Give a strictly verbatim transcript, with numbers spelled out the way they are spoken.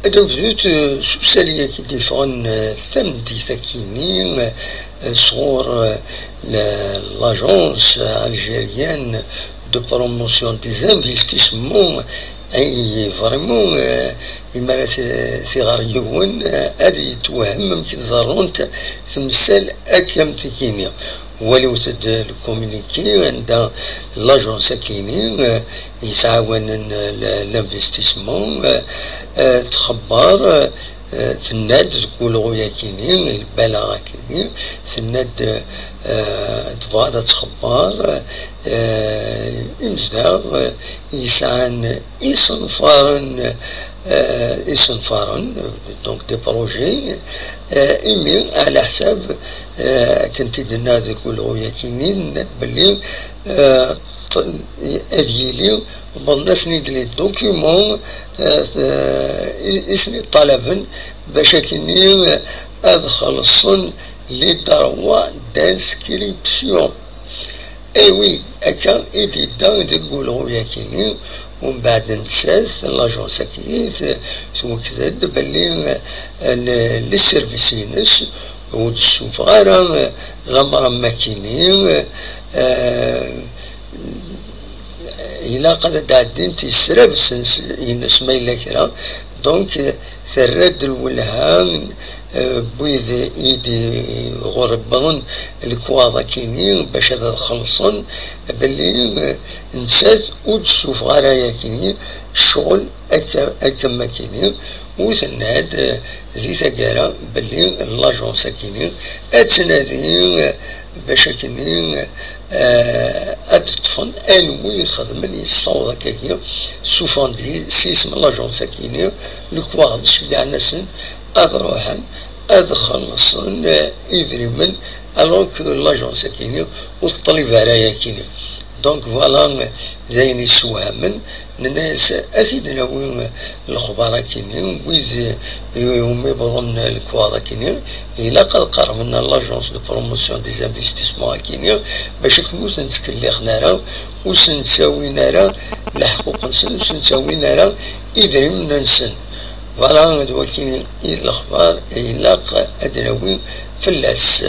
Ad nebdu s usalay-agi d-yeffɣen, eh, tameddit-agi-nni, eh, sɣur, eh, la, l'Agence Algérienne de Promotion des Investissements, ay vraiment, eh, imi ara t-, t-iɣer yiwen, eh, ad yettwahem amek i ḍerrunt temsal akka am tigi-nni. Waliwet-d le communiqué anda l'agence-agi-nni, eh, yettɛawanen, eh, l-, l'investissement, eh, eh, txebber, eh, eh, tenna-d deg ulɣu-agi-nni, lbala-agi-nni, tenna-d, eh, tebɣa ad txebber, eh, imezdaɣ, eh, yesɛan isenfaren, eh, isenfaren, donc des projets, eh, imi ɛla ḥsab, eh, akken t-id-tenna deg ulɣu-agi-nni, tenna-d belli, eh, ṭ-, ad yili, wwḍen-asen-id les documents, eh, eh, i, i sen-iṭalaben bac akken-nni, eh, ad xellṣen les droits d'inscription. Eh oui, akka i d-yedda deg ulɣu-agi-nni, umbeɛd nettat, l'agence-agi, t-, twekked-d belli, eh, le-, les services-ines ur d-tessufeɣ ara, eh, lamer am wakken-nni, eh, ilaq ad d-ɛeddint i srabes-ines ma yella kra. Donc, eh, terra-d lwelha, eh, n wid i d-ɣur-wwḍen lekwaɣeḍ-agi-nni bac ad xellṣen belli, eh, nettat ur d-tessufeɣ ara ayagi-nni ccɣel akka, akka am wakken-nni, u tenna-d, eh, di taggara belli l'agence-agi-nni ad tnadi, eh, bac akken-nni, eh, ad ṭṭfen anwi ixedmen yessaweḍ akkagi, ssufɣen-d s yisem l'agence-agi-nni lekwaɣeḍ, ceggɛen-asen ad ruḥen ad xellṣen, eh, idrimen, alors que l'agence-agi-nni ur teṭlib ara ayagi-nni. Donc voilà, d ayen yessewhamen. Nenna-yas ad t-id-nawi lexbar-agi-nni, wid i, umi wwḍen lekwaɣeḍ-agi-nni, ilaq ad qerben l'agence de promotion des investissements-agi-nni, bac akken ur ten-ttkellixen ara, ur sen-ttawin ara leḥquq-nsen, ur sen-ttawin ara idrimen-nsen. Voilà, d wakken i d lexbar i ilaq ad nawi fell-as.